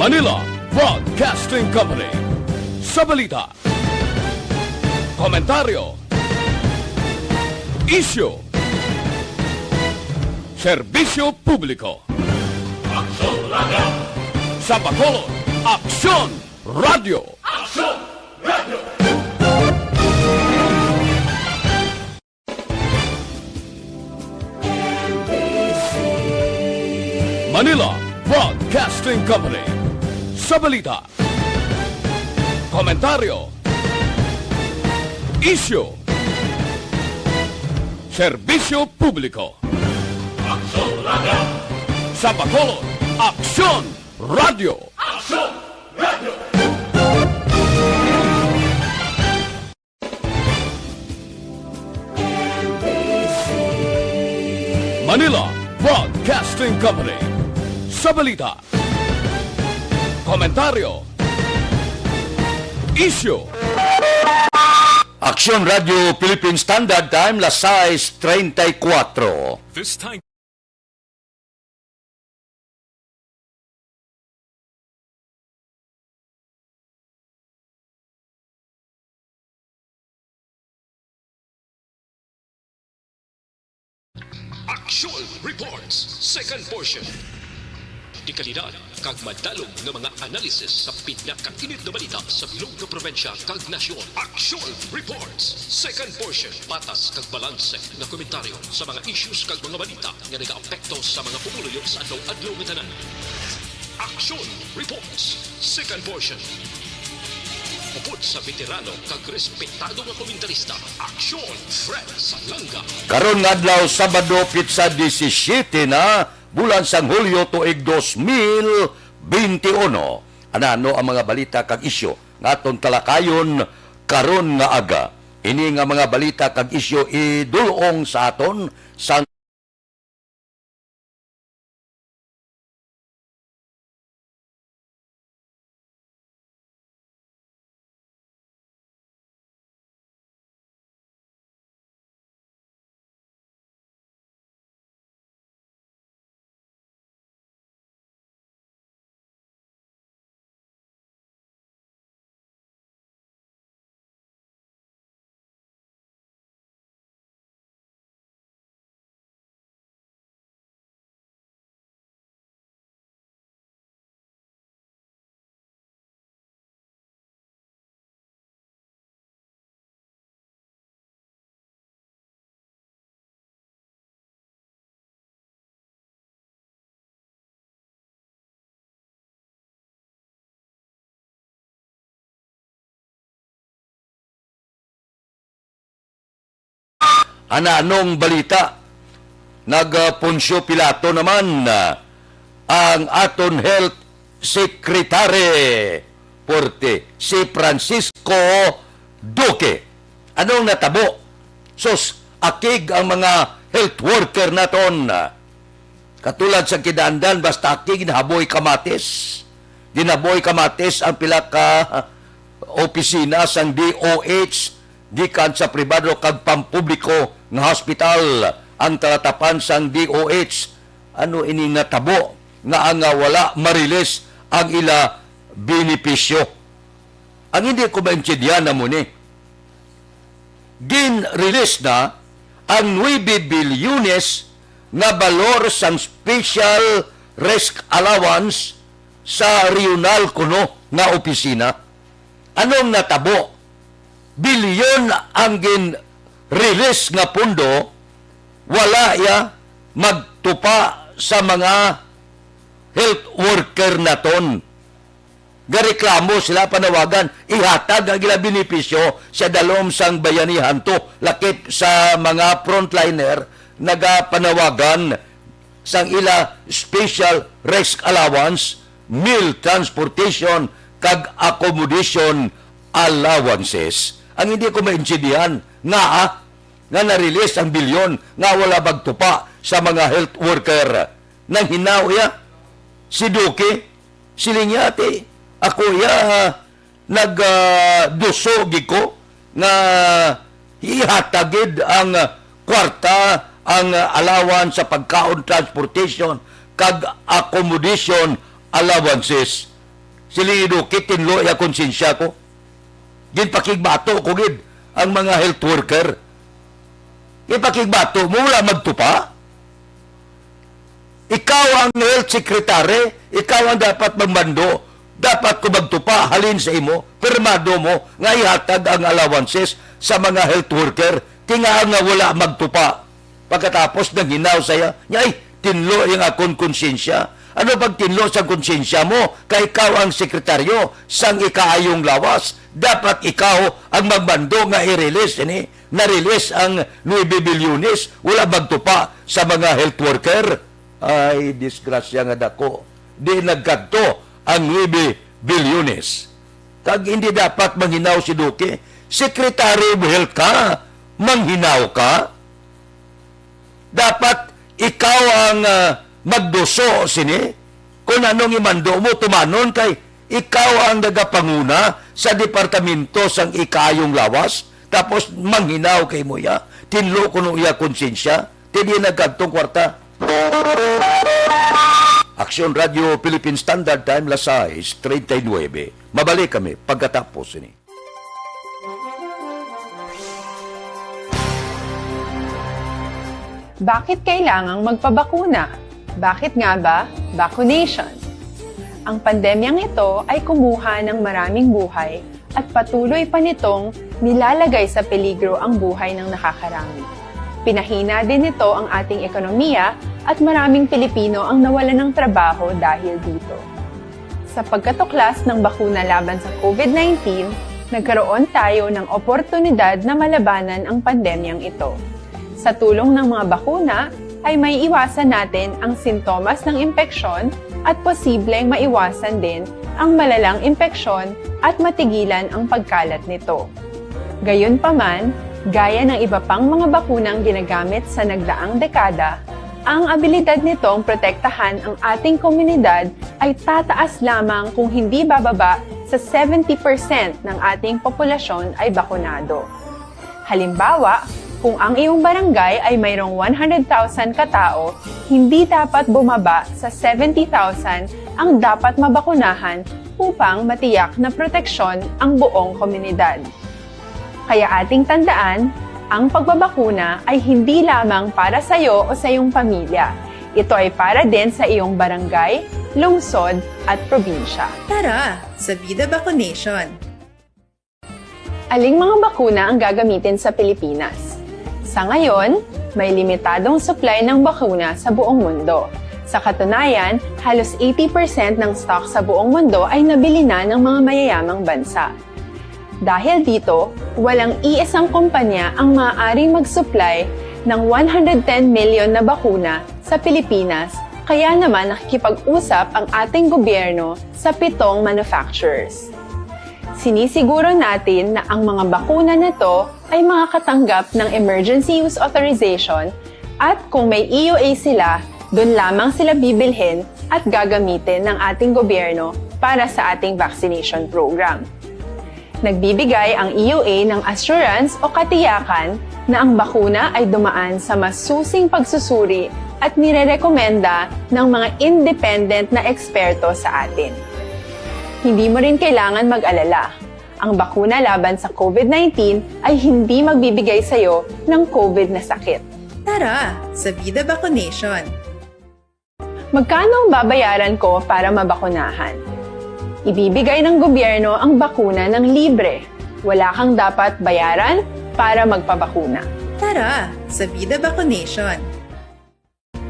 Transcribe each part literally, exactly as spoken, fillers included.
Manila Broadcasting Company. Sa balita, komentaryo, isyu, serbisyo publiko. Aksyon Radio. Sa Bacolod, Aksyon Radio. Aksyon Radio. Manila Broadcasting Company. Sa balita, komentaryo, isyu, serbisyo publiko. Aksyon Radio. Sa Bacolod, Aksyon Radio. Aksyon Radio. Manila Broadcasting Company. Sa balita, komentaryo, isyu. Aksyon Radio Philippine Standard Time, las sais treinta y cuatro. This time. Action Reports, second portion. Dekalidad kag madalom nga mga analysis sa pinakainit nga balita sa bilog nga probinsya kag nasyon. Action Reports, second portion. Patas kag balanse nga komentaryo sa mga issues kag mga balita nga nagaapekto sa mga pumuluyo sa adlaw-adlaw nga tanan. Action Reports, second portion. Upod sa veterano kag respetado nga komentarista, Action Fred Salanga. Karon nga adlaw, Sabado, pitsa disisyete na, bulan sang Hulyo, tuig dos mil benti uno. Anano ang mga balita kag isyu nga aton talakayon karon nga aga? Ini nga mga balita kag isyu idul-ong sa aton sang Ananong balita? Nag-Poncio Pilato naman, ah, ang aton health secretary, porte, si Francisco Duque. Anong natabo? Sus, akig ang mga health worker naton. Katulad sa kinaandan, basta akig, ginahaboy kamatis. Ginahaboy kamatis ang pila ka opisina sang D O H, gikan sa pribado kag pampubliko nga hospital. Ang talatapan sang D O H, ano ini natabo nga ang, ah, wala marilis ang ila benepisyo? Ang hindi ko maintindihan amo ni, gin-release na ang nuebe bilyones nga balor sang special risk allowance sa regional kuno nga opisina. Anong natabo? Bilyon ang gin-release nga pondo, wala iya magtupa sa mga health worker naton. Gareklamo sila, panawagan, ihatag ang ila benepisyo sa dalom sang bayanihan to, lakip sa mga frontliner, nagapanawagan sang ila special risk allowance, meal transportation, kag accommodation allowances. Ang hindi ko maintindihan, nga, ah, nga na-release ang bilyon nga wala magtupa sa mga health worker. Nanghinaw iya, si Duque, siling niya, "Ati, ako iya, ah, nag, ah, duso gid ko nga ihatag gid ang, ah, kwarta, ang, ah, allowance sa pagkaon, transportation, kag accommodation allowances." Siling ni Duque, tinlo iya konsensya ko. Ginpakigbato ko gid ang mga health worker. Ginpakigbato mo, wala magtupa. Ikaw ang health secretary, ikaw ang dapat magmando. Dapat ko magtupa halin sa imo, pirmado mo nga ihatag ang allowances sa mga health worker, tinga nga wala magtupa. Pagkatapos nanghinaw siya, niya, "Ay, tinlo ang akon konsensya." Ano pag tinlo sa konsensya mo? Kay ikaw ang sekretaryo sang ikaayong lawas. Dapat ikaw ang magmando nga i-release ini. Na-release ang nuebe bilyones, wala magtupa sa mga health worker. Ay, disgrasya nga dako. Di nagkadto ang nuebe bilyones. Kag hindi dapat manghinaw si Duque. Secretary of Health ka, manghinaw ka. Dapat ikaw ang, ah, magduso sini. Kung anong imando mo, tumanon kay ikaw ang nagapanguna sa departamento sang ikaayong lawas. Tapos manghinaw kay mo iya. Tinlo kuno iya konsensya. Ti di nagkadtong kwarta. Aksyon Radio Philippine Standard Time, las sais treinta y nuebe. Mabalik kami pagkatapos sini. Bakit kailangang magpabakuna? Bakit nga ba vaccination? Ang pandemyang ito ay kumuha ng maraming buhay at patuloy pa nitong nilalagay sa peligro ang buhay ng nakakarami. Pinahina din nito ang ating ekonomiya at maraming Pilipino ang nawalan ng trabaho dahil dito. Sa pagkatuklas ng bakuna laban sa COVID nineteen, nagkaroon tayo ng oportunidad na malabanan ang pandemyang ito. Sa tulong ng mga bakuna, ay maiiwasan natin ang sintomas ng impeksyon at posibleng maiwasan din ang malalang impeksyon at matigilan ang pagkalat nito. Gayunpaman, gaya ng iba pang mga bakunang ginagamit sa nagdaang dekada, ang abilidad nitong protektahan ang ating komunidad ay tataas lamang kung hindi bababa sa seventy percent ng ating populasyon ay bakunado. Halimbawa, kung ang iyong barangay ay mayroong one hundred thousand katao, hindi dapat bumaba sa seventy thousand ang dapat mabakunahan upang matiyak na proteksyon ang buong komunidad. Kaya ating tandaan, ang pagbabakuna ay hindi lamang para sa iyo o sa iyong pamilya. Ito ay para din sa iyong barangay, lungsod, at probinsya. Tara, sa Vida Vaccination! Aling mga bakuna ang gagamitin sa Pilipinas? Sa ngayon, may limitadong supply ng bakuna sa buong mundo. Sa katunayan, halos eighty percent ng stock sa buong mundo ay nabili na ng mga mayayamang bansa. Dahil dito, walang iisang kumpanya ang maaaring mag-supply ng one hundred ten million na bakuna sa Pilipinas, kaya naman nakikipag-usap ang ating gobyerno sa pitong manufacturers. Sinisiguro natin na ang mga bakuna na to ay makakatanggap ng emergency use authorization at kung may E U A sila, doon lamang sila bibilhin at gagamitin ng ating gobyerno para sa ating vaccination program. Nagbibigay ang E U A ng assurance o katiyakan na ang bakuna ay dumaan sa masusing pagsusuri at nirerekomenda ng mga independent na eksperto sa atin. Hindi mo rin kailangan mag-alala. Ang bakuna laban sa COVID nineteen ay hindi magbibigay sa iyo ng COVID na sakit. Tara, sa Vida Vaccination! Magkano ang babayaran ko para mabakunahan? Ibibigay ng gobyerno ang bakuna ng libre. Wala kang dapat bayaran para magpabakuna. Tara, sa Vida Vaccination!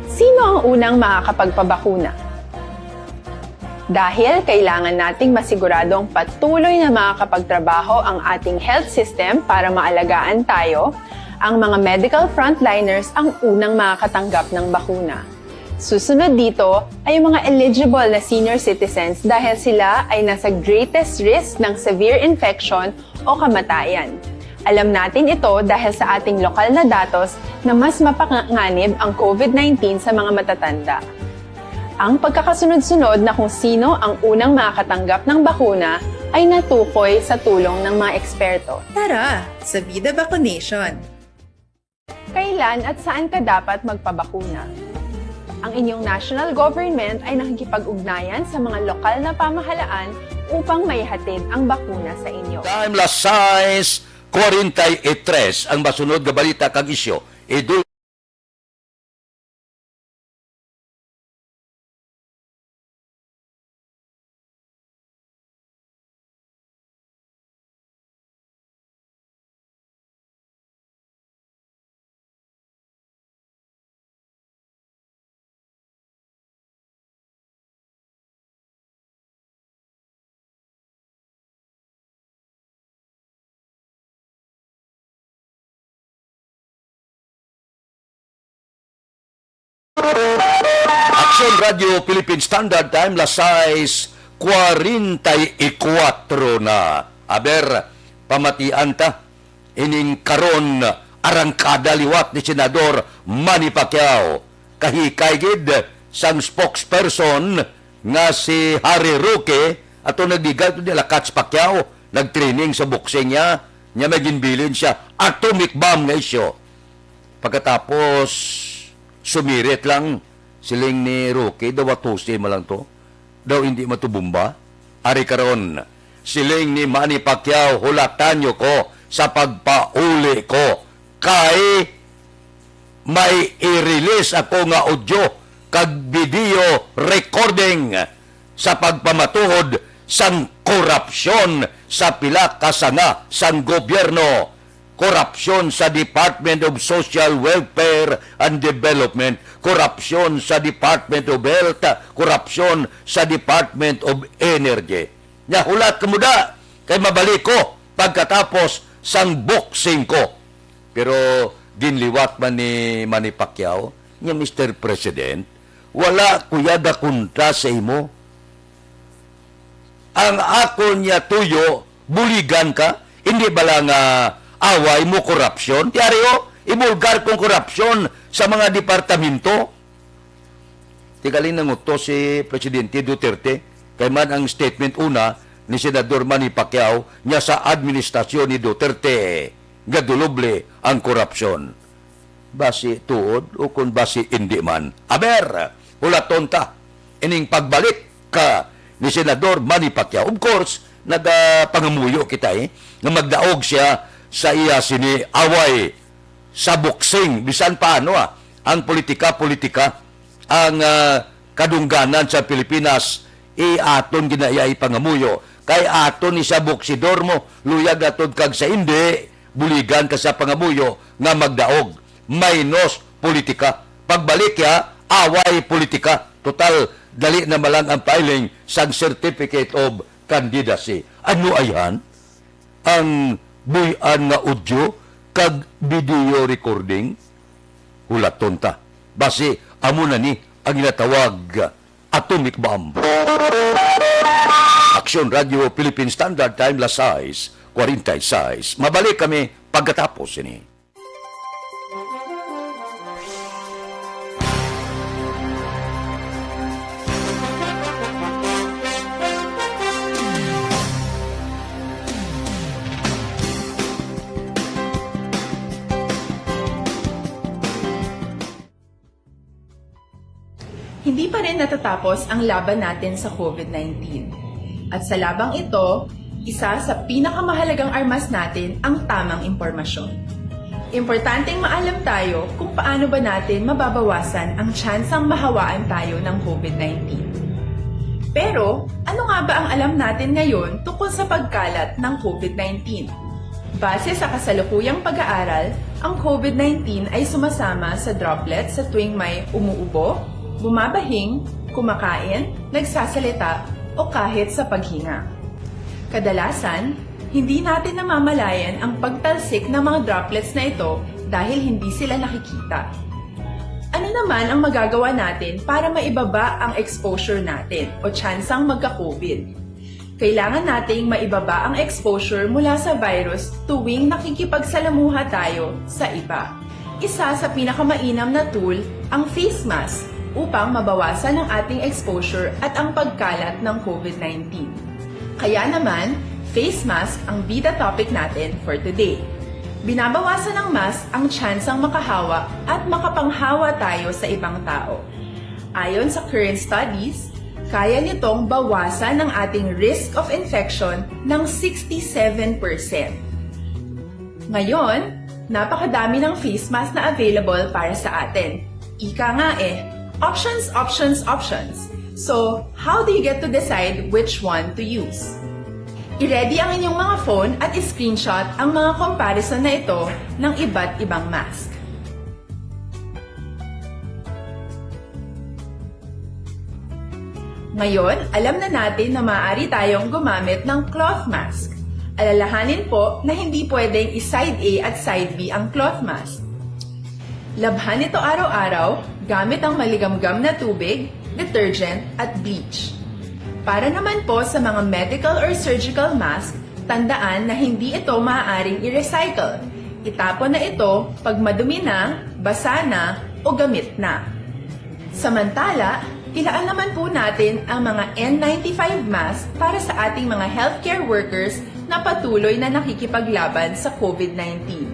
Sino ang unang makakapagpabakuna? Dahil kailangan nating masiguradong patuloy na makakapagtrabaho ang ating health system para maalagaan tayo, ang mga medical frontliners ang unang makakatanggap ng bakuna. Susunod dito ay ang mga eligible na senior citizens dahil sila ay nasa greatest risk ng severe infection o kamatayan. Alam natin ito dahil sa ating lokal na datos na mas mapanganib ang COVID nineteen sa mga matatanda. Ang pagkakasunod-sunod na kung sino ang unang makakatanggap ng bakuna ay natukoy sa tulong ng mga eksperto. Tara, sa Vida Vaccination! Kailan at saan ka dapat magpabakuna? Ang inyong national government ay nakikipag-ugnayan sa mga lokal na pamahalaan upang maihatid ang bakuna sa inyo. Time, las sais cuarenta y tres. Ang masunod nga balita kag isyu, idul- Aksyon Radio Philippine Standard Time, las sais cuarenta y cuatro na. Aber, pamatian ta ining karon arangkada liwat ni Senador Manny Pacquiao. Kahikay gid sang spokesperson nga si Harry Roque, ato nagligad to nila Kats Pacquiao, nagtraining sa boxing niya, niya may ginbilin siya, atomic bomb nga isyu. Pagkatapos, sumirit lang, siling ni Roque, daw atusi man lang to. Daw hindi matubumba. Ari karon, siling ni Manny Pacquiao, hulatan niyo ko sa pagpauli ko kay may i-release ako nga audio kag video recording sa pagpamatuod sang korupsyon sa pila ka sanga sang gobyerno, korupsyon sa Department of Social Welfare and Development, korupsyon sa Department of Health, korupsyon sa Department of Energy. Nya, hulat kamo da, kay mabalik ko pagkatapos sang boxing ko. Pero ginliwat man ni Manny Pacquiao, niya, "Mister President, wala ko ya gakontra sa imo. Ang akon niya tuyo, buligan ka, hindi bala nga away mo korupsyon? Ti ari, o, ibulgar kong korupsyon sa mga departamento." Ti galing nanguto si Presidente Duterte, kay man ang statement una ni Senador Manny Pacquiao niya sa administrasyon ni Duterte nga duloble ang korupsyon. Basi tuod o kon basi indi man. Aber, hulaton ta ining pagbalik ka ni Senador Manny Pacquiao. Of course, nagapangamuyo kita, eh, nga magdaog siya sa iya sini away sa boxing, bisan paano, ah, ang politika, politika, ang, ah, kadungganan sa Pilipinas, i-aton ginaya ipangamuyo. Kay aton ni sa boksidor mo, luyag atod kag sa indi, buligan ka sa pangamuyo nga magdaog. Minus politika. Pagbalik ya, away politika. Total, dali na malang ang filing sang Certificate of Candidacy. Ano ayhan? Ang buy-an nga audio kag video recording, hulaton ta. Basi, amo na ni ang ginatawag atomic bomb. Aksyon Radio Philippine Standard Time, las sais cuarenta y seis. Mabalik kami pagkatapos sini. Hindi pa rin natatapos ang laban natin sa COVID nineteen. At sa labang ito, isa sa pinakamahalagang armas natin ang tamang impormasyon. Importanteng maalam tayo kung paano ba natin mababawasan ang tsansang mahawaan tayo ng COVID nineteen. Pero, ano nga ba ang alam natin ngayon tungkol sa pagkalat ng COVID nineteen? Base sa kasalukuyang pag-aaral, ang COVID nineteen ay sumasama sa droplets sa tuwing may umuubo, bumabahing, kumakain, nagsasalita, o kahit sa paghinga. Kadalasan, hindi natin namamalayan ang pagtalsik ng mga droplets na ito dahil hindi sila nakikita. Ano naman ang magagawa natin para maibaba ang exposure natin o tsansang magka-COVID? Kailangan nating maibaba ang exposure mula sa virus tuwing nakikipagsalamuha tayo sa iba. Isa sa pinakamainam na tool ang face mask upang mabawasan ang ating exposure at ang pagkalat ng COVID nineteen. Kaya naman, face mask ang bida topic natin for today. Binabawasan ng mask ang tsansang makahawa at makapanghawa tayo sa ibang tao. Ayon sa current studies, Kaya nitong bawasan ang ating risk of infection ng sixty-seven percent. Ngayon, napakadami ng face mask na available para sa atin. Ika nga eh, options, options, options. So, how do you get to decide which one to use? I-ready ang inyong mga phone at i-screenshot ang mga comparison na ito ng iba't ibang mask. Ngayon, alam na natin na maaari tayong gumamit ng cloth mask. Alalahanin po na hindi pwedeng i-side A at side B ang cloth mask. Labhan ito araw-araw gamit ang maligamgam na tubig, detergent, at bleach. Para naman po sa mga medical or surgical mask, tandaan na hindi ito maaaring i-recycle. Itapon na ito pag madumi na, basa na, o gamit na. Samantala, ilaan naman po natin ang mga N ninety-five mask para sa ating mga healthcare workers na patuloy na nakikipaglaban sa COVID nineteen.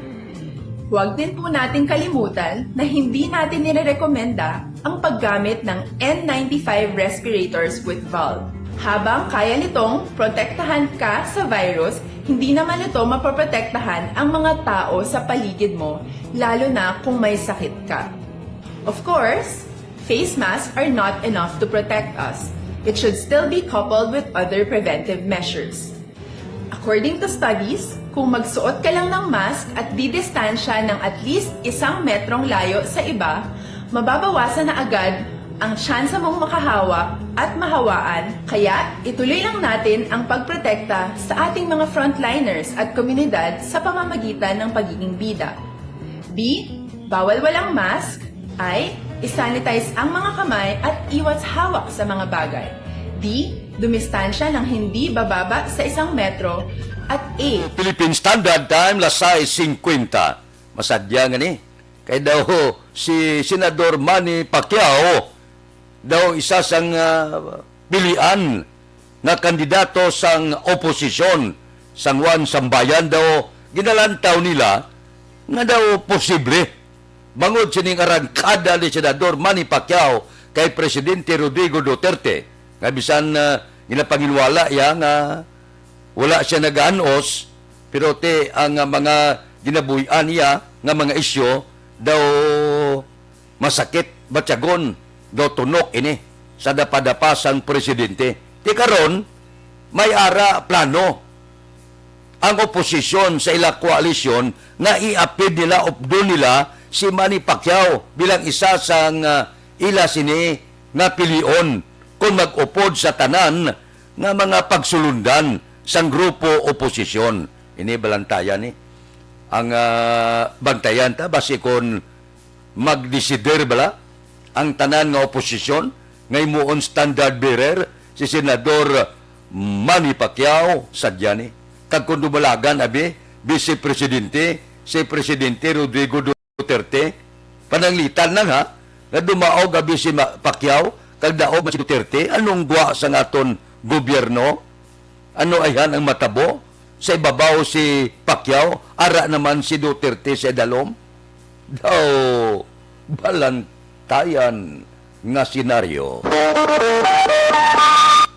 Huwag din po nating kalimutan na hindi natin nirerekomenda ang paggamit ng N ninety-five respirators with valve. Habang kaya nitong protektahan ka sa virus, hindi naman ito mapoprotektahan ang mga tao sa paligid mo, lalo na kung may sakit ka. Of course, face masks are not enough to protect us. It should still be coupled with other preventive measures. According to studies, kung magsuot ka lang ng mask at didistansya ng at least isang metrong layo sa iba, mababawasan na agad ang tsansa mong makahawa at mahawaan. Kaya, ituloy lang natin ang pagprotekta sa ating mga frontliners at komunidad sa pamamagitan ng pagiging bida. B, bawal walang mask. I, i-sanitize ang mga kamay at iwas hawak sa mga bagay. D, dumistansya ng hindi bababa sa isang metro. At E, Philippine Standard Time, las sais singkwenta. Masadya nga ni. Kay daw si Senador Manny Pacquiao daw isa sang, ah, pilian nga kandidato sang oposisyon, sang One Sambayan daw ginalantaw nila nga daw posible bangod sining arangkada ni Senador Manny Pacquiao kay Presidente Rodrigo Duterte, nga bisan, ah, ginapanginwala iya nga wala siya nagahanos, pero ti ang, ah, mga ginabuy-an niya nga mga isyu daw masakit batyagon, daw tunok ini sa dapadapa sang presidente. Ti karon, may ara plano ang oposisyon sa ila koalisyon nga iapid nila, updon nila si Manny Pacquiao bilang isa sang, ah, ila sini nga pilion kon mag-upod sa tanan nga mga pagsulundan sang grupo oposisyon. Ini balantayan ni ang, ah, bantayan ta basi kon magdesider bala ang tanan nga oposisyon nga himuon standard bearer si Senador Manny Pacquiao sadya ni. Kag kung dumalagan abi Vice Presidente si Presidente Rodrigo Duterte, pananglitan lang ha, nga dumaog abi si Ma-, Pacquiao kag daog man si Duterte, anong gwa sang aton gobyerno? Ano ayhan ang matabo? Sa ibabaw si Pacquiao, ara naman si Duterte sa idalom. Daw, balantayan nga senaryo.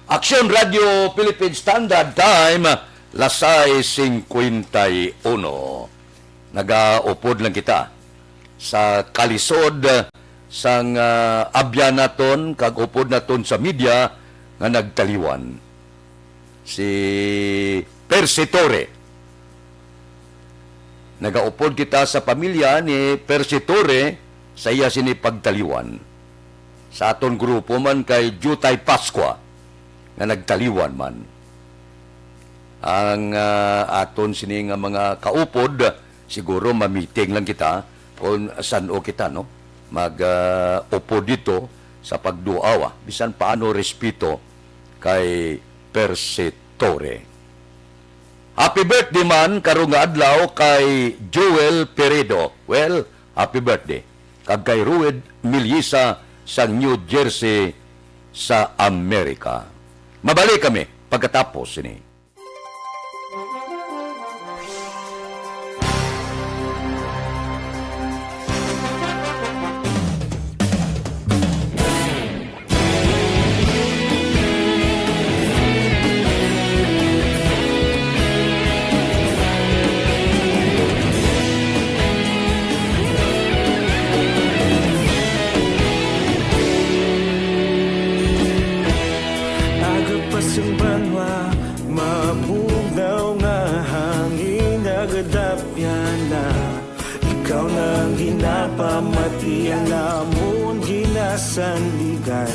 Aksyon Radio Philippine Standard Time, las sais singkwenta y uno. Nagaupod lang kita sa kalisod sang, ah, abyan naton kag upod naton sa media nga nagtaliwan. Si Percy Torre. Nagaupod kita sa pamilya ni Percy Torre sa iya sini pagtaliwan. Sa aton grupo man kay Jutay Pascua nga nagtaliwan man. Ang, ah, aton sini nga mga kaupod, siguro ma-meeting lang kita kung san-o kita, no? Mag, ah, upod dito sa pagduaw, ah. Bisan paano respeto kay Percy Torre. Happy birthday man karong nga adlaw kay Joel Peredo. Well, happy birthday. Kag kay Rued Miliesa sa New Jersey sa Amerika. Mabalik kami pagkatapos sini. sandigan.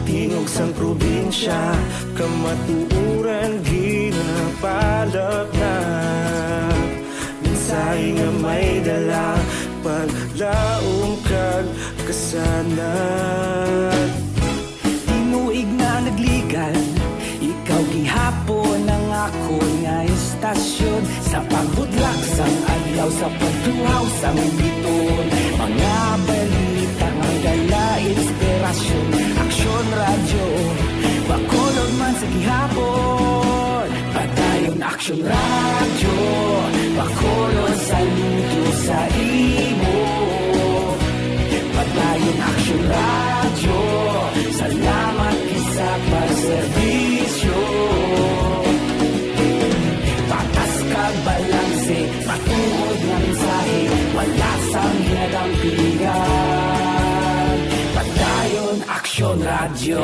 Tingog sang probinsya, kamatuoran ginapalapnag. Mensahe nga may dala, paglaom kag kasanag. Tinuig na nagligan, ikaw gihapon ang akon nga istasyon. Sa pagbutlak sang adlaw, sa pagtuhaw sang bituon, mga balita nga dala inspirasyon. Aksyon Radyo, Bacolod man sa gihapon. Padayon Aksyon Radyo, Bacolod, saludo sa imo. Padayon Aksyon Radyo, salamat gid sa pagserbisyo. Patas kag balanse, matuod nga mensahe, wala sang ginadampigan. Padayon Aksyon Radyo.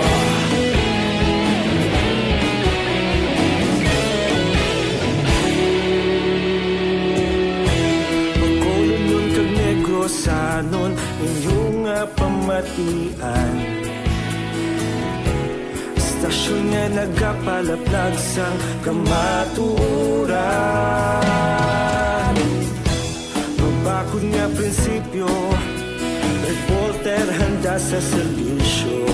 Bacolodnon kag Negrosanon, inyo nga pamatian. Istasyon nga nagapalaplag sang kamatuoran. Mabakod nga prinsipyo, reporter handa sa serbisyo.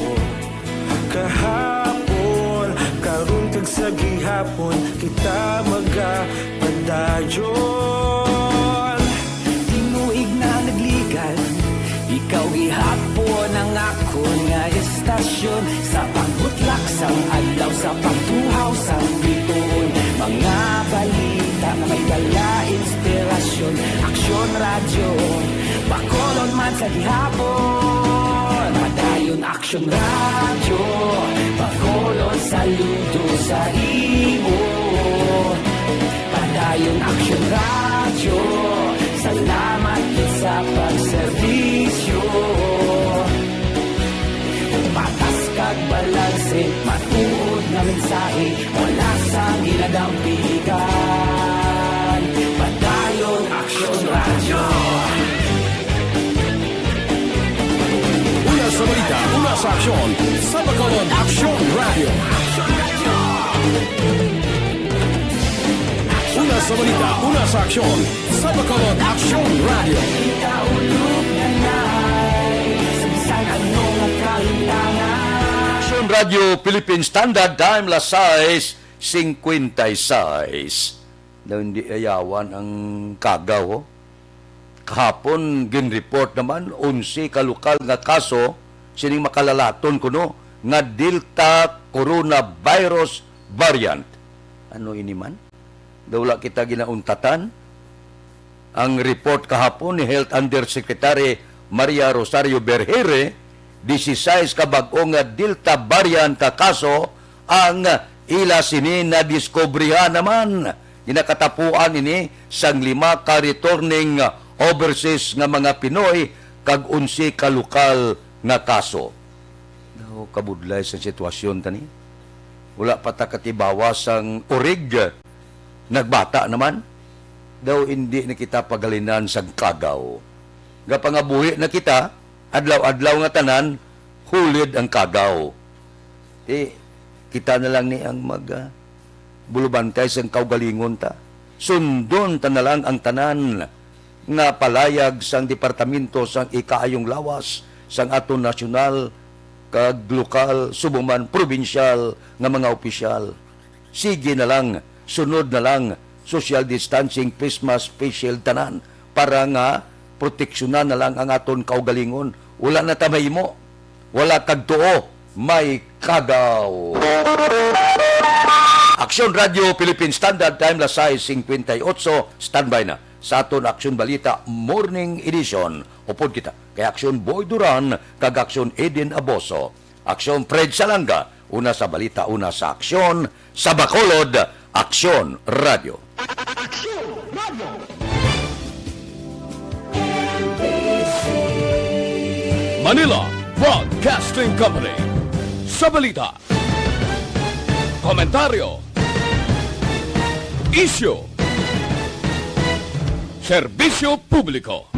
Kahapon, karon kag sa gihapon, kita magapadayon. Tinuig na nagligan, ikaw gihapon ang akon nga istasyon. Sa pagbutlak sang adlaw, sa pagtuhaw sang bituon, mga balita nga may dala inspirasyon. Aksyon Radyo, Bacolod man sa gihapon. Padayon Aksyon Radyo, Bacolod, saludo sa imo. Padayon Aksyon Radyo, salamat gid sa pagserbisyo. Patas kag balanse, matuod nga mensahe, wala sang ginadampigan. Padayon Aksyon Radyo. Una sa balita, una sa aksyon, sa Bacolod Aksyon Radyo. Una sa balita, una sa aksyon, sa Bacolod Aksyon Radyo. Aksyon Radyo Philippine Standard Time, las sais cincuenta y seis. Daw hindi ayawan ang kagaw, oh. Kahapon, ginreport naman, onse ka lokal nga kaso sining makalalaton kuno nga Delta coronavirus variant. Ano ini man? Daw wala kita ginauntatan. Ang report kahapon ni Health Undersecretary Maria Rosario Berhire, disisais ka bag-o nga Delta variant ka kaso ang ila sini nadiskubrihan naman. Ginakatapuan ini sang lima ka returning overseas nga mga Pinoy kag onse ka lokal nga kaso. Daw kabudlay sa sitwasyon tani. Wala pa ta katibawa sang urig. Nagbata naman. Daw indi na kita pagalinan sang kagaw. Gapangabuhi na kita, adlaw-adlaw nga tanan, hulid ang kagaw. Ti, kita na lang ni ang mag, ah, bulubantay sang kaugalingon ta. Sundon ta na lang ang tanan nga palayag sang Departamento sang Ikaayong Lawas sang aton nasyonal kag lokal, subong man probinsyal nga mga opisyal. Sige na lang, sunod na lang, social distancing, face mask, face shield, tanan, para nga proteksyonan na lang ang aton kaugalingon. Wala na ta mahimo. Wala kag tuo, may kagaw. Aksyon Radyo Philippine Standard Time, las sais cincuenta y ocho, standby na sa aton Aksyon Balita Morning Edition. Upod kita kay Aksyon Boy Duran kag Aksyon Eden Aboso. Aksyon Fred Salanga, una sa balita, una sa aksyon, sa Bacolod, Aksyon Radyo. Aksyon Radyo. Manila Broadcasting Company. Sa balita, komentaryo, isyu, serbisyo publiko.